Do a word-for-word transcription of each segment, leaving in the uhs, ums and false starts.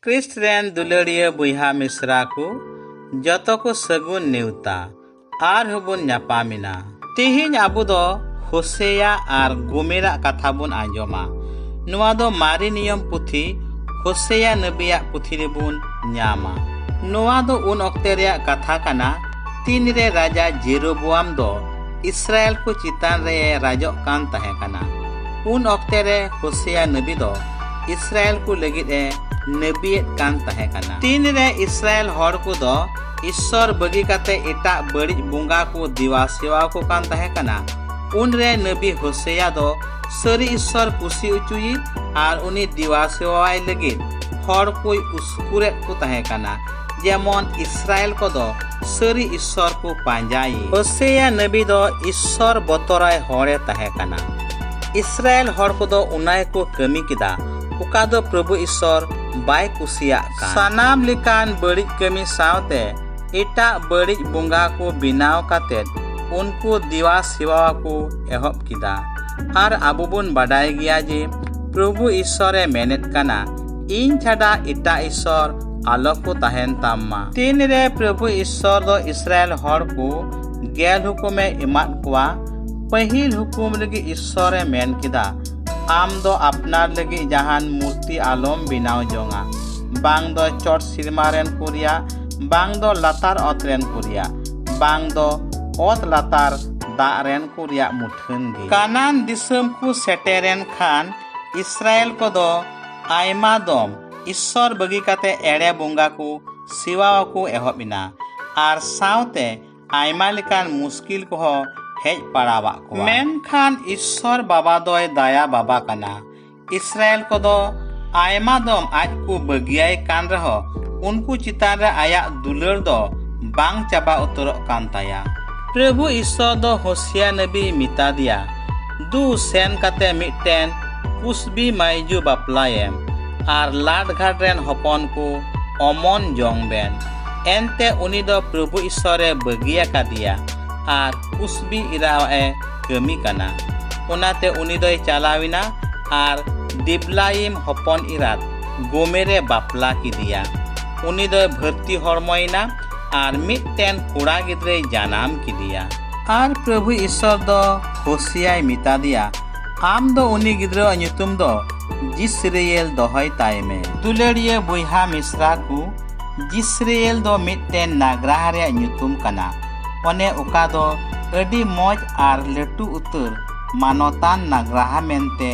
Christ ᱨᱮᱱ ᱫᱩᱞᱟᱹᱲᱤᱭᱟᱹ ᱵᱚᱭᱦᱟ ᱢᱤᱥᱨᱟ ᱠᱚ, ᱡᱚᱛᱚ ᱠᱚ ᱥᱟᱹᱜᱩᱱ ᱱᱮᱣᱛᱟ᱾ ᱟᱨᱦᱚᱸ ᱵᱚᱱ ᱧᱟᱯᱟᱢ ᱮᱱᱟ᱾ ᱛᱮᱦᱮᱧ ᱟᱵᱚ ᱫᱚ ᱦᱳᱥᱮᱭᱟ ᱟᱨ ᱜᱳᱢᱮᱨᱟᱜ ᱠᱟᱛᱷᱟ ᱵᱚᱱ ᱟᱸᱡᱚᱢᱟ᱾ ᱱᱚᱣᱟ ᱫᱚ ᱢᱟᱨᱮ ᱱᱤᱭᱚᱢ ᱯᱩᱛᱷᱤ ᱦᱳᱥᱮᱭᱟ ᱱᱟᱵᱤᱭᱟᱜ ᱯᱩᱛᱷᱤ ᱨᱮᱵᱚᱱ ᱧᱟᱢᱟ᱾ ᱱᱚᱣᱟ ᱫᱚ ᱩᱱ ᱚᱠᱛᱮ ᱨᱮᱭᱟᱜ ᱠᱟᱛᱷᱟ ᱠᱟᱱᱟ, ᱛᱤᱱᱨᱮ ᱨᱟᱡᱟ ᱡᱮᱨᱳᱵᱳᱣᱟᱢ ᱫᱚ ᱤᱥᱨᱟᱭᱮᱞ ᱠᱚ ᱪᱮᱛᱟᱱ ᱨᱮ ᱨᱟᱡᱚᱜ ᱠᱟᱱ ᱛᱟᱦᱮᱸ ᱠᱟᱱᱟ᱾ ᱩᱱ ᱚᱠᱛᱮ ᱨᱮ ᱦᱳᱥᱮᱭᱟ ᱱᱟᱵᱤ ᱫᱚ ᱤᱥᱨᱟᱭᱮᱞ ᱠᱚ ᱞᱟᱹᱜᱤᱫ ᱮ ᱱᱟᱹᱵᱤᱭᱮᱫ ᱠᱟᱱ ᱛᱟᱦᱮᱸ ᱠᱟᱱᱟ᱾ ᱛᱤᱱᱨᱮ ᱤᱥᱨᱟᱭᱮᱞ ᱦᱚᱲ ᱠᱚᱫᱚ ᱤᱥᱥᱚᱨ ᱵᱟᱹᱜᱤ ᱠᱟᱛᱮ ᱮᱴᱟᱜ ᱵᱟᱹᱲᱤᱡ ᱵᱚᱸᱜᱟ ᱠᱚ ᱫᱮᱣᱟ ᱥᱮᱣᱟ ᱠᱚ ᱠᱟᱱ ᱛᱟᱦᱮᱸ ᱠᱟᱱᱟ, ᱩᱱᱨᱮ ᱱᱟᱵᱤ ᱦᱳᱥᱮᱭᱟ ᱫᱚ ᱥᱟᱹᱨᱤ ᱤᱥᱥᱚᱨ ᱠᱩᱥᱤ ᱚᱪᱚᱭᱮ ᱟᱨ ᱩᱱᱤ ᱫᱮᱣᱟ ᱥᱮᱣᱟᱭ ᱞᱟᱹᱜᱤᱫ ᱦᱚᱲ ᱠᱚᱭ ᱩᱥᱠᱩᱨᱮᱫ ᱠᱚ ᱛᱟᱦᱮᱸ ᱠᱟᱱᱟ᱾ ᱡᱮᱢᱚᱱ ᱤᱥᱨᱟᱭᱮᱞ ᱠᱚᱫᱚ ᱥᱟᱹᱨᱤ ᱤᱥᱥᱚᱨ ᱠᱚ ᱯᱟᱸᱡᱟᱭᱮ᱾ ᱦᱳᱥᱮᱭᱟ ᱱᱟᱵᱤ ᱫᱚ ᱤᱥᱥᱚᱨ ᱵᱚᱛᱚᱨᱟᱭ ᱦᱚᱲᱮ ᱛᱟᱦᱮᱸ ᱠᱟᱱᱟ᱾ ᱤᱥᱨᱟᱭᱮᱞ ᱦᱚᱲ ᱠᱚᱫᱚ ᱚᱱᱟ ᱜᱮᱠᱚ ᱠᱟᱹᱢᱤ ᱠᱮᱫᱟ, ᱚᱠᱟ ᱫᱚ ᱯᱨᱚᱵᱷᱩ ᱤᱥᱥᱚᱨ ᱵᱟᱭ ᱠᱩᱥᱤᱭᱟᱜ ᱠᱟᱱ᱾ ᱥᱟᱱᱟᱢ ᱞᱮᱠᱟᱱ ᱵᱟᱹᱲᱤᱡ ᱠᱟᱹᱢᱤ ᱥᱟᱶᱛᱮ ᱮᱴᱟᱜ ᱵᱟᱹᱲᱤᱡ ᱵᱚᱸᱜᱟ ᱠᱚ ᱵᱮᱱᱟᱣ ᱠᱟᱛᱮ ᱩᱱᱠᱩ ᱫᱮᱣᱟ ᱥᱮᱣᱟ ᱠᱚ ᱮᱦᱚᱵ ᱠᱮᱫᱟ᱾ ᱟᱨ ᱟᱵᱚ ᱵᱚᱱ ᱵᱟᱰᱟᱭ ᱜᱮᱭᱟ ᱡᱮ ᱯᱨᱚᱵᱷᱩ ᱤᱥᱥᱚᱨ ᱮ ᱢᱮᱱᱮᱫ ᱠᱟᱱᱟ, "ᱤᱧ ᱪᱷᱟᱰᱟ ᱮᱴᱟᱜ ᱤᱥᱥᱚᱨ ᱟᱞᱚ ᱠᱚ ᱛᱟᱦᱮᱱ ᱛᱟᱢ ᱢᱟ᱾" ᱛᱤᱱᱨᱮ ᱯᱨᱚᱵᱷᱩ ᱤᱥᱥᱚᱨ ᱫᱚ ᱤᱥᱨᱟᱭᱮᱞ ᱦᱚᱲ ᱠᱚ ᱜᱮᱞ ᱦᱩᱠᱩᱢᱮ ᱮᱢᱟᱫ ᱠᱚᱣᱟ, ᱯᱟᱹᱦᱤᱞ ᱦᱩᱠᱩᱢ ᱨᱮᱜᱮ ᱤᱥᱥᱚᱨ ᱮ ᱢᱮᱱ ᱠᱮᱫᱟ, "ᱟᱢ ᱫᱚ ᱟᱯᱱᱟᱨ ᱞᱟᱹᱜᱤᱫ ᱡᱟᱦᱟᱱ ᱢᱩᱨᱛᱤ ᱟᱞᱚᱢ ᱵᱮᱱᱟᱣ ᱡᱚᱝᱟ, ᱵᱟᱝ ᱫᱚ ᱪᱚᱴ ᱥᱤᱨᱢᱟ ᱨᱮᱱ ᱠᱚ ᱨᱮᱭᱟᱜ, ᱵᱟᱝ ᱫᱚ ᱞᱟᱛᱟᱨ ᱚᱛ ᱨᱮᱱ ᱠᱚ ᱨᱮᱭᱟᱜ, ᱵᱟᱝ ᱫᱚ ᱚᱛ ᱞᱟᱛᱟᱨ ᱫᱟᱜ ᱨᱮᱱ ᱠᱚ ᱨᱮᱭᱟᱜ ᱢᱩᱴᱷᱟᱹᱱ ᱜᱮ᱾" ᱠᱟᱱᱟᱱ ᱫᱤᱥᱚᱢ ᱠᱚ ᱥᱮᱴᱮᱨᱮᱱ ᱠᱷᱟᱱ, ᱤᱥᱨᱟᱭᱮᱞ ᱠᱚᱫᱚ ᱟᱭᱢᱟ ᱫᱚᱢ ᱤᱥᱥᱚᱨ ᱵᱟᱹᱜᱤ ᱠᱟᱛᱮ ᱮᱲᱮ ᱵᱚᱸᱜᱟ ᱠᱚ ᱥᱮᱣᱟ ᱠᱚ ᱮᱦᱚᱵ ᱮᱱᱟ ᱟᱨ ᱥᱟᱶᱛᱮ ᱟᱭᱢᱟ ᱞᱮᱠᱟᱱ ᱢᱩᱥᱠᱤᱞ ᱠᱚᱦᱚᱸ ᱦᱮᱡ ᱯᱟᱲᱟᱣᱟᱜ ᱠᱚᱣᱟ᱾ ᱢᱮᱱᱠᱷᱟᱱ ᱤᱥᱥᱚᱨ ᱵᱟᱵᱟ ᱫᱚᱭ ᱫᱟᱭᱟ ᱵᱟᱵᱟ ᱠᱟᱱᱟ᱾ ᱤᱥᱨᱟᱭᱮᱞ ᱠᱚᱫᱚ ᱟᱭᱢᱟ ᱫᱚᱢ ᱟᱡ ᱠᱚ ᱵᱟᱹᱜᱤᱭᱟᱭ ᱠᱟᱱ ᱨᱮᱦᱚᱸ, ᱩᱱᱠᱩ ᱪᱮᱛᱟᱱ ᱨᱮ ᱟᱭᱟᱜ ᱫᱩᱞᱟᱹᱲ ᱫᱚ ᱵᱟᱝ ᱪᱟᱵᱟ ᱩᱛᱟᱹᱨᱚᱜ ᱠᱟᱱ ᱛᱟᱭᱟ᱾ ᱯᱨᱚᱵᱷᱩ ᱤᱥᱥᱚᱨ ᱫᱚ ᱦᱳᱥᱮᱭᱟ ᱱᱟᱵᱤᱭ ᱢᱮᱛᱟ ᱫᱮᱭᱟ, "ᱫᱩ, ᱥᱮᱱ ᱠᱟᱛᱮ ᱢᱤᱫᱴᱮᱱ ᱠᱩᱥᱵᱤ ᱢᱟᱹᱭᱡᱩ ᱵᱟᱯᱞᱟᱭᱮᱢ ᱟᱨ ᱞᱟᱴ ᱜᱷᱟᱴ ᱨᱮᱱ ᱦᱚᱯᱚᱱ ᱠᱚ ᱚᱢᱚᱱ ᱡᱚᱝ ᱵᱮᱱ᱾" ᱮᱱᱛᱮ ᱩᱱᱤ ᱫᱚ ᱯᱨᱚᱵᱷᱩ ᱤᱥᱥᱚᱨᱮ ᱵᱟᱹᱜᱤ ᱟᱠᱟᱫᱮᱭᱟ ᱟᱨ ᱠᱩᱥᱵᱤ ᱮᱨᱟᱣᱟᱜ ᱮ ᱠᱟᱹᱢᱤ ᱠᱟᱱᱟ᱾ ᱚᱱᱟᱛᱮ ᱩᱱᱤ ᱫᱚᱭ ᱪᱟᱞᱟᱣ ᱮᱱᱟ ᱟᱨ ᱫᱤᱵᱞᱟᱭᱤᱢ ᱦᱚᱯᱚᱱ ᱮᱨᱟᱛ ᱜᱳᱢᱮᱨᱮ ᱵᱟᱯᱞᱟ ᱠᱮᱫᱮᱭᱟ᱾ ᱩᱱᱤ ᱫᱚᱭ ᱵᱷᱟᱹᱨᱛᱤ ᱦᱚᱲᱢᱚᱭᱮᱱᱟ ᱟᱨ ᱢᱤᱫᱴᱮᱱ ᱠᱚᱲᱟ ᱜᱤᱫᱽᱨᱟᱹᱭ ᱡᱟᱱᱟᱢ ᱠᱮᱫᱮᱭᱟ᱾ ᱟᱨ ᱯᱨᱚᱵᱷᱩ ᱤᱥᱚᱨ ᱫᱚ ᱦᱳᱥᱤᱭᱟᱭ ᱢᱮᱛᱟᱫᱮᱭᱟ, "ᱟᱢ ᱫᱚ ᱩᱱᱤ ᱜᱤᱫᱽᱨᱟᱹᱣᱟᱜ ᱧᱩᱛᱩᱢ ᱫᱚ ᱡᱤᱥᱨᱮᱭᱮᱞ ᱫᱚᱦᱚᱭ ᱛᱟᱭ ᱢᱮ᱾" ᱫᱩᱞᱟᱹᱲᱤᱭᱟᱹ ᱵᱚᱭᱦᱟ ᱢᱤᱥᱨᱟ ᱠᱚ, ᱡᱤᱥᱨᱮᱭᱮᱞ ᱫᱚ ᱢᱤᱫᱴᱮᱱ ᱱᱟᱜᱽᱨᱟᱦᱟ ᱨᱮᱭᱟᱜ ᱧᱩᱛᱩᱢ ᱠᱟᱱᱟ, ᱚᱱᱮ ᱚᱠᱟ ᱫᱚ ᱟᱹᱰᱤ ᱢᱚᱡᱽ ᱟᱨ ᱞᱟᱹᱴᱩ ᱩᱛᱟᱹᱨ ᱢᱟᱱᱚᱛᱟᱱ ᱱᱟᱜᱽᱨᱟᱦᱟ ᱢᱮᱱᱛᱮ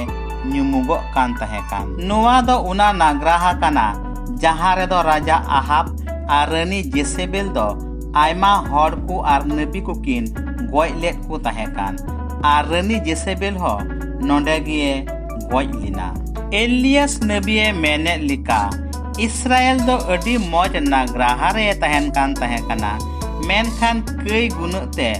ᱧᱩᱢᱩᱜᱚᱜ ᱠᱟᱱ ᱛᱟᱦᱮᱸ ᱠᱟᱱ᱾ ᱱᱚᱣᱟ ᱫᱚ ᱚᱱᱟ ᱱᱟᱜᱽᱨᱟᱦᱟ ᱠᱟᱱᱟ ᱡᱟᱦᱟᱸ ᱨᱮᱫᱚ ᱨᱟᱡᱟ ᱟᱦᱟᱵ ᱟᱨ ᱨᱟᱹᱱᱤ ᱡᱮᱥᱮᱵᱮᱞ ᱫᱚ ᱟᱭᱢᱟ ᱦᱚᱲ ᱠᱚ ᱟᱨ ᱱᱟᱹᱵᱤ ᱠᱚᱠᱤᱱ ᱜᱚᱡ ᱞᱮᱫ ᱠᱚ ᱛᱟᱦᱮᱸ ᱠᱟᱱ᱾ ᱟᱨ ᱨᱟᱹᱱᱤ ᱡᱮᱥᱮᱵᱮᱞ ᱦᱚᱸ ᱱᱚᱰᱮ ᱜᱮ ᱜᱚᱡ ᱞᱮᱱᱟ᱾ ᱮᱞᱤᱭᱟᱥ ᱱᱟᱹᱵᱤᱭᱮ ᱢᱮᱱᱮᱫ ᱞᱮᱠᱟ, ᱤᱥᱨᱟᱭᱮᱞ ᱫᱚ ᱟᱹᱰᱤ ᱢᱚᱡᱽ ᱱᱟᱜᱽᱨᱟᱦᱟ ᱨᱮ ᱛᱟᱦᱮᱱ ᱠᱟᱱ ᱛᱟᱦᱮᱸ ᱠᱟᱱᱟ, ᱢᱮᱱᱠᱷᱟᱱ ᱠᱟᱹᱭ ᱜᱩᱱᱟᱹᱜ ᱛᱮ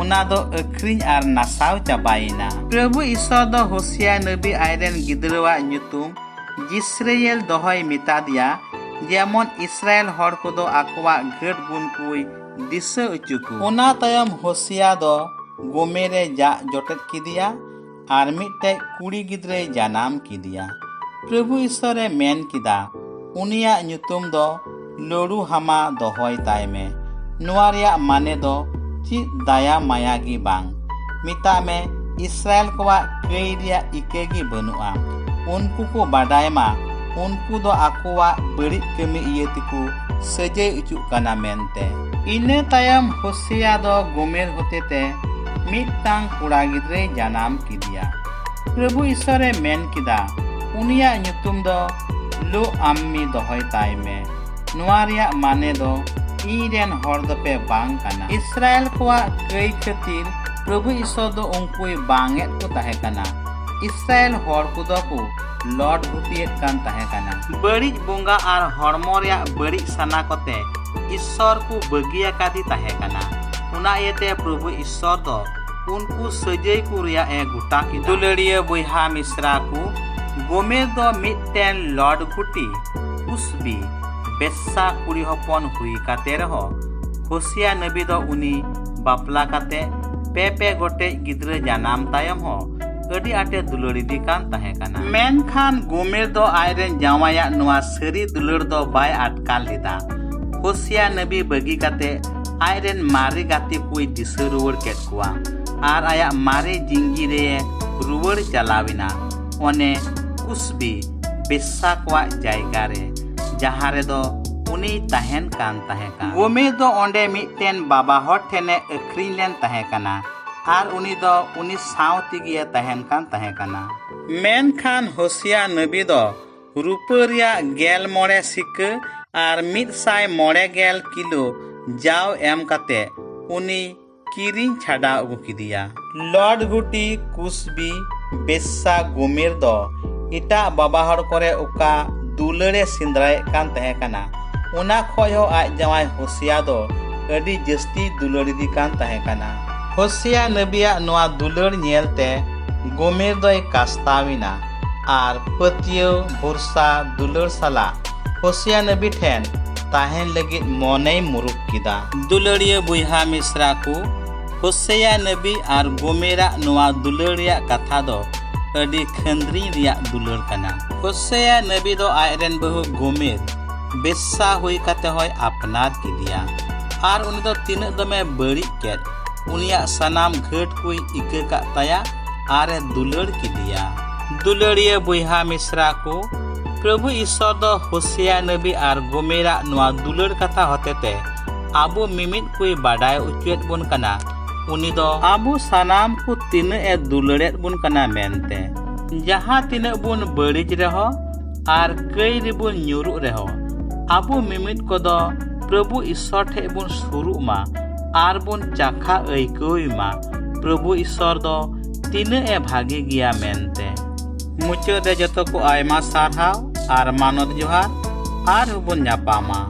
ᱚᱱᱟ ᱫᱚ ᱟᱹᱠᱷᱨᱤᱧ ᱟᱨ ᱱᱟᱥᱟᱣ ᱪᱟᱵᱟᱭᱮᱱᱟ᱾ ᱯᱨᱚᱵᱷᱩ ᱤᱥᱚᱨ ᱫᱚ ᱦᱳᱥᱤᱭᱟ ᱱᱟᱹᱵᱤ ᱟᱡᱨᱮᱱ ᱜᱤᱫᱽᱨᱟᱹᱣᱟᱜ ᱧᱩᱛᱩᱢ ᱡᱤᱥᱨᱮᱭᱮᱞ ᱫᱚᱦᱚᱭ ᱢᱮᱛᱟᱫᱮᱭᱟ, ᱡᱮᱢᱚᱱ ᱤᱥᱨᱟᱭᱮᱞ ᱦᱚᱲ ᱠᱚᱫᱚ ᱟᱠᱚᱣᱟᱜ ᱜᱷᱟᱹᱴ ᱜᱩᱱ ᱠᱚᱭ ᱫᱤᱥᱟᱹ ᱚᱪᱚ ᱠᱚ᱾ ᱚᱱᱟ ᱛᱟᱭᱚᱢ ᱦᱳᱥᱤᱭᱟ ᱫᱚ ᱜᱳᱢᱮᱨᱮ ᱡᱟᱜ ᱡᱚᱴᱮᱫ ᱠᱮᱫᱮᱭᱟ ᱟᱨ ᱢᱤᱫᱴᱮᱡ ᱠᱩᱲᱤ ᱜᱤᱫᱽᱨᱟᱹᱭ ᱡᱟᱱᱟᱢ ᱠᱮᱫᱮᱭᱟ᱾ ᱯᱨᱚᱵᱷᱩ ᱤᱥᱚᱨᱮ ᱢᱮᱱ ᱠᱮᱫᱟ, "ᱩᱱᱤᱭᱟᱜ ᱧᱩᱛᱩᱢ ᱫᱚ ᱞᱳᱲᱩᱦᱟᱢᱟ ᱫᱚᱦᱚᱭ ᱛᱟᱭ ᱢᱮ᱾ ᱱᱚᱣᱟ ᱨᱮᱭᱟᱜ ᱢᱟᱱᱮ ᱫᱚ ᱪᱮᱫ ᱫᱟᱭᱟ ᱢᱟᱭᱟ ᱜᱮ ᱵᱟᱝ᱾ ᱢᱮᱛᱟᱜ ᱢᱮ, ᱤᱥᱨᱟᱭᱮᱞ ᱠᱚᱣᱟᱜ ᱠᱟᱹᱭ ᱨᱮᱭᱟᱜ ᱤᱠᱟᱹ ᱜᱮ ᱵᱟᱹᱱᱩᱜᱼᱟ᱾ ᱩᱱᱠᱩ ᱠᱚ ᱵᱟᱰᱟᱭ ᱢᱟ, ᱩᱱᱠᱩ ᱫᱚ ᱟᱠᱚᱣᱟᱜ ᱵᱟᱹᱲᱤᱡ ᱠᱟᱹᱢᱤ ᱤᱭᱟᱹ ᱛᱮᱠᱚ ᱥᱟᱹᱡᱟᱹᱭ ᱚᱪᱚᱜ ᱠᱟᱱᱟ" ᱢᱮᱱᱛᱮ᱾ ᱤᱱᱟᱹ ᱛᱟᱭᱚᱢ ᱦᱳᱥᱮᱭᱟ ᱫᱚ ᱜᱳᱢᱮᱨ ᱦᱚᱛᱮᱛᱮ ᱢᱤᱫᱴᱟᱝ ᱠᱚᱲᱟ ᱜᱤᱫᱽᱨᱟᱹᱭ ᱡᱟᱱᱟᱢ ᱠᱮᱫᱮᱭᱟ᱾ ᱯᱨᱚᱵᱷᱩ ᱤᱥᱚᱨᱮ ᱢᱮᱱ ᱠᱮᱫᱟ, "ᱩᱱᱤᱭᱟᱜ ᱧᱩᱛᱩᱢ ᱫᱚ ᱞᱳ ᱟᱢᱢᱤ ᱫᱚᱦᱚᱭ ᱛᱟᱭ ᱢᱮ᱾ ᱱᱚᱣᱟ ᱨᱮᱭᱟᱜ ᱢᱟᱱᱮ ᱫᱚ, 'ᱤᱧ ᱨᱮᱱ ᱦᱚᱲ ᱫᱚᱯᱮ ᱵᱟᱝ ᱠᱟᱱᱟ᱾" ᱤᱥᱨᱟᱭᱮᱞ ᱠᱚᱣᱟᱜ ᱠᱟᱹᱭ ᱠᱷᱟᱹᱛᱤᱨ ᱯᱨᱚᱵᱷᱩ ᱤᱥᱚᱨ ᱫᱚ ᱩᱱᱠᱩᱭ ᱵᱟᱝ ᱮᱫ ᱠᱚ ᱛᱟᱦᱮᱸ ᱠᱟᱱᱟ᱾ ᱤᱥᱨᱟᱭᱮᱞ ᱦᱚᱲ ᱠᱚᱫᱚ ᱠᱚ ᱞᱚᱴ ᱜᱷᱩᱴᱤᱭᱮᱫ ᱠᱟᱱ ᱛᱟᱦᱮᱸ ᱠᱟᱱᱟ᱾ ᱵᱟᱹᱲᱤᱡ ᱵᱚᱸᱜᱟ ᱟᱨ ᱦᱚᱲᱢᱚ ᱨᱮᱭᱟᱜ ᱵᱟᱹᱲᱤᱡ ᱥᱟᱱᱟ ᱠᱚᱛᱮ ᱤᱥᱚᱨ ᱠᱚ ᱵᱟᱹᱜᱤ ᱟᱠᱟᱫᱮ ᱛᱟᱦᱮᱸ ᱠᱟᱱᱟ᱾ ᱚᱱᱟ ᱤᱭᱟᱹᱛᱮ ᱯᱨᱚᱵᱷᱩ ᱤᱥᱚᱨ ᱫᱚ ᱩᱱᱠᱩ ᱥᱟᱹᱡᱟᱹᱭ ᱠᱚ ᱨᱮᱭᱟᱜ ᱮ ᱜᱚᱴᱟ ᱠᱮᱫᱟ᱾ ᱫᱩᱞᱟᱹᱲᱤᱭᱟᱹ ᱵᱚᱭᱦᱟ ᱢᱤᱥᱨᱟ ᱠᱚ, ᱜᱳᱢᱮᱨ ᱫᱚ ᱢᱤᱫᱴᱮᱱ ᱞᱚᱴ ᱜᱷᱩᱴᱤ ᱠᱩᱥᱵᱤ ᱵᱮᱥᱥᱟ ᱠᱩᱲᱤ ᱦᱚᱯᱚᱱ ᱦᱩᱭ ᱠᱟᱛᱮ ᱨᱮᱦᱚᱸ, ᱦᱳᱥᱮᱭᱟ ᱱᱟᱵᱤ ᱫᱚ ᱩᱱᱤ ᱵᱟᱯᱞᱟ ᱠᱟᱛᱮ ᱯᱮ ᱯᱮ ᱜᱚᱴᱮᱡ ᱜᱤᱫᱽᱨᱟᱹ ᱡᱟᱱᱟᱢ ᱛᱟᱭᱚᱢ ᱦᱚᱸ ᱟᱹᱰᱤ ᱟᱸᱴᱮ ᱫᱩᱞᱟᱹᱲ ᱤᱫᱤ ᱠᱟᱱ ᱛᱟᱦᱮᱸ ᱠᱟᱱᱟ᱾ ᱢᱮᱱᱠᱷᱟᱱ ᱜᱳᱢᱮᱨ ᱫᱚ ᱟᱡᱨᱮᱱ ᱡᱟᱶᱟᱭᱟᱜ ᱱᱚᱣᱟ ᱥᱟᱹᱨᱤ ᱫᱩᱞᱟᱹᱲ ᱫᱚ ᱵᱟᱭ ᱟᱴᱠᱟᱨ ᱞᱮᱫᱟ᱾ ᱦᱳᱥᱮᱭᱟ ᱱᱟᱵᱤ ᱵᱟᱹᱜᱤ ᱠᱟᱛᱮ ᱟᱡᱨᱮᱱ ᱢᱟᱨᱮ ᱜᱟᱛᱮ ᱠᱚᱭ ᱫᱤᱥᱟᱹ ᱨᱩᱣᱟᱹᱲ ᱠᱮᱫ ᱠᱚᱣᱟ ᱟᱨ ᱟᱭᱟᱜ ᱢᱟᱨᱮ ᱡᱤᱸᱜᱤ ᱨᱮ ᱨᱩᱣᱟᱹᱲ ᱪᱟᱞᱟᱣ ᱮᱱᱟ, ᱚᱱᱮ ᱠᱩᱥᱵᱤ ᱵᱮᱥᱥᱟ ᱠᱚᱣᱟᱜ ᱡᱟᱭᱜᱟ ᱨᱮ, ᱡᱟᱦᱟᱸ ᱨᱮᱫᱚ ᱩᱱᱤᱭ ᱛᱟᱦᱮᱱ ᱠᱟᱱ ᱛᱟᱦᱮᱸ ᱠᱟᱱᱟ᱾ ᱜᱳᱢᱮᱨ ᱫᱚ ᱚᱸᱰᱮ ᱢᱤᱫᱴᱮᱱ ᱵᱟᱵᱟ ᱦᱚᱲ ᱴᱷᱮᱱᱮ ᱟᱹᱠᱷᱨᱤᱧ ᱞᱮᱱ ᱛᱟᱦᱮᱸ ᱠᱟᱱᱟ ᱟᱨ ᱩᱱᱤ ᱫᱚ ᱩᱱᱤ ᱥᱟᱶ ᱛᱮᱜᱮᱭ ᱛᱟᱦᱮᱱ ᱠᱟᱱ ᱛᱟᱦᱮᱸ ᱠᱟᱱᱟ᱾ ᱢᱮᱱᱠᱷᱟᱱ ᱦᱳᱥᱮᱭᱟ ᱱᱟᱵᱤ ᱫᱚ ᱨᱩᱯᱟᱹ ᱨᱮᱭᱟᱜ ᱜᱮᱞ ᱢᱚᱬᱮ ᱥᱤᱠᱟᱹ ᱟᱨ ᱢᱤᱫ ᱥᱟᱭ ᱢᱚᱬᱮ ᱜᱮᱞ ᱠᱤᱞᱳ ᱡᱟᱣ ᱮᱢ ᱠᱟᱛᱮ ᱩᱱᱤ ᱠᱤᱨᱤᱧ ᱪᱷᱟᱰᱟᱣ ᱟᱹᱜᱩ ᱠᱮᱫᱮᱭᱟ᱾ ᱞᱚᱰ ᱜᱷᱩᱴᱤ ᱠᱩᱥᱵᱤ ᱵᱮᱥᱥᱟ ᱜᱳᱢᱮᱨ ᱫᱚ ᱮᱴᱟᱜ ᱵᱟᱵᱟ ᱦᱚᱲ ᱠᱚᱨᱮ ᱚᱠᱟ ᱫᱩᱞᱟᱹᱲᱮ ᱥᱮᱸᱫᱽᱨᱟᱭᱮᱫ ᱠᱟᱱ ᱛᱟᱦᱮᱸ ᱠᱟᱱᱟ, ᱚᱱᱟ ᱠᱷᱚᱡ ᱦᱚᱸ ᱟᱡ ᱡᱟᱶᱟᱭ ᱦᱳᱥᱮᱭᱟ ᱫᱚ ᱟᱹᱰᱤ ᱡᱟᱹᱥᱛᱤ ᱫᱩᱞᱟᱹᱲ ᱤᱫᱤ ᱠᱟᱱ ᱛᱟᱦᱮᱸ ᱠᱟᱱᱟ᱾ ᱦᱳᱥᱮᱭᱟ ᱱᱟᱵᱤᱭᱟᱜ ᱱᱚᱣᱟ ᱫᱩᱞᱟᱹᱲ ᱧᱮᱞᱛᱮ ᱜᱳᱢᱮᱨ ᱫᱚᱭ ᱠᱟᱥᱛᱟᱣ ᱮᱱᱟ ᱟᱨ ᱯᱟᱹᱛᱭᱟᱹᱣ, ᱵᱷᱚᱨᱥᱟ, ᱫᱩᱞᱟᱹᱲ ᱥᱟᱞᱟᱜ ᱦᱳᱥᱮᱭᱟ ᱱᱟᱵᱤ ᱴᱷᱮᱱ ᱛᱟᱦᱮᱱ ᱞᱟᱹᱜᱤᱫ ᱢᱚᱱᱮᱭ ᱢᱩᱨᱩᱠ ᱠᱮᱫᱟ᱾ ᱫᱩᱞᱟᱹᱲᱤᱭᱟᱹ ᱵᱚᱭᱦᱟ ᱢᱤᱥᱨᱟ ᱠᱚ, ᱦᱳᱥᱮᱭᱟ ᱱᱟᱵᱤ ᱟᱨ ᱜᱳᱢᱮᱨᱟᱜ ᱱᱚᱣᱟ ᱫᱩᱞᱟᱹᱲ ᱨᱮᱭᱟᱜ ᱠᱟᱛᱷᱟ ᱫᱚ ᱟᱹᱰᱤ ᱠᱷᱟᱹᱱᱫᱽᱨᱤᱧ ᱨᱮᱭᱟᱜ ᱫᱩᱞᱟᱹᱲ ᱠᱟᱱᱟ᱾ ᱦᱳᱥᱮᱭᱟ ᱱᱟᱵᱤ ᱫᱚ ᱟᱡᱨᱮᱱ ᱵᱟᱹᱦᱩ ᱜᱳᱢᱮᱨ ᱵᱮᱥᱥᱟ ᱦᱩᱭ ᱠᱟᱛᱮ ᱦᱚᱸᱭ ᱟᱯᱱᱟᱨ ᱠᱮᱫᱮᱭᱟ ᱟᱨ ᱩᱱᱤ ᱫᱚ ᱛᱤᱱᱟᱹᱜ ᱫᱚᱢᱮ ᱵᱟᱹᱲᱤᱡ ᱠᱮᱫ, ᱩᱱᱤᱭᱟᱜ ᱥᱟᱱᱟᱢ ᱜᱷᱟᱹᱴ ᱠᱚᱭ ᱤᱠᱟᱹ ᱠᱟᱜ ᱛᱟᱭᱟ ᱟᱨᱮ ᱫᱩᱞᱟᱹᱲ ᱠᱮᱫᱮᱭᱟ᱾ ᱫᱩᱞᱟᱹᱲᱤᱭᱟᱹ ᱵᱚᱭᱦᱟ ᱢᱤᱥᱨᱟ ᱠᱚ, ᱯᱨᱚᱵᱷᱩ ᱤᱥᱚᱨ ᱫᱚ ᱦᱳᱥᱮᱭᱟ ᱱᱟᱵᱤ ᱟᱨ ᱜᱳᱢᱮᱨᱟᱜ ᱱᱚᱣᱟ ᱫᱩᱞᱟᱹᱲ ᱠᱟᱛᱷᱟ ᱦᱚᱛᱮᱛᱮ ᱟᱵᱚ ᱢᱤᱢᱤᱫ ᱠᱚᱭ ᱵᱟᱰᱟᱭ ᱚᱪᱚᱭᱮᱫ ᱵᱚᱱ ᱠᱟᱱᱟ, ᱩᱱᱤ ᱫᱚ ᱟᱵᱚ ᱥᱟᱱᱟᱢ ᱠᱚ ᱛᱤᱱᱟᱹᱜ ᱮ ᱫᱩᱞᱟᱹᱲᱮᱫ ᱵᱚᱱ ᱠᱟᱱᱟ ᱢᱮᱱᱛᱮ᱾ ᱡᱟᱦᱟᱸ ᱛᱤᱱᱟᱹᱜ ᱵᱚᱱ ᱵᱟᱹᱲᱤᱡ ᱨᱮᱦᱚᱸ ᱟᱨ ᱠᱟᱹᱭ ᱨᱮᱵᱚᱱ ᱧᱩᱨᱩᱜ ᱨᱮᱦᱚᱸ, ᱟᱵᱚ ᱢᱤᱢᱤᱫ ᱠᱚᱫᱚ ᱯᱨᱚᱵᱷᱩ ᱤᱥᱚᱨ ᱴᱷᱮᱡ ᱵᱚᱱ ᱥᱩᱨᱩᱜ ᱢᱟ ᱟᱨ ᱵᱚᱱ ᱪᱟᱠᱷᱟ ᱟᱹᱭᱠᱟᱹᱣ ᱢᱟ ᱯᱨᱚᱵᱷᱩ ᱤᱥᱚᱨ ᱫᱚ ᱛᱤᱱᱟᱹᱜ ᱮ ᱵᱷᱟᱜᱮ ᱜᱮᱭᱟ ᱢᱮᱱᱛᱮ᱾ ᱢᱩᱪᱟᱹᱫ ᱨᱮ ᱡᱚᱛᱚ ᱠᱚ ᱟᱭᱢᱟ ᱥᱟᱨᱦᱟᱣ ᱟᱨ ᱢᱟᱱᱚᱛ ᱡᱚᱦᱟᱨ᱾ ᱟᱨᱦᱚᱸ ᱵᱚᱱ ᱧᱟᱯᱟᱢᱟ᱾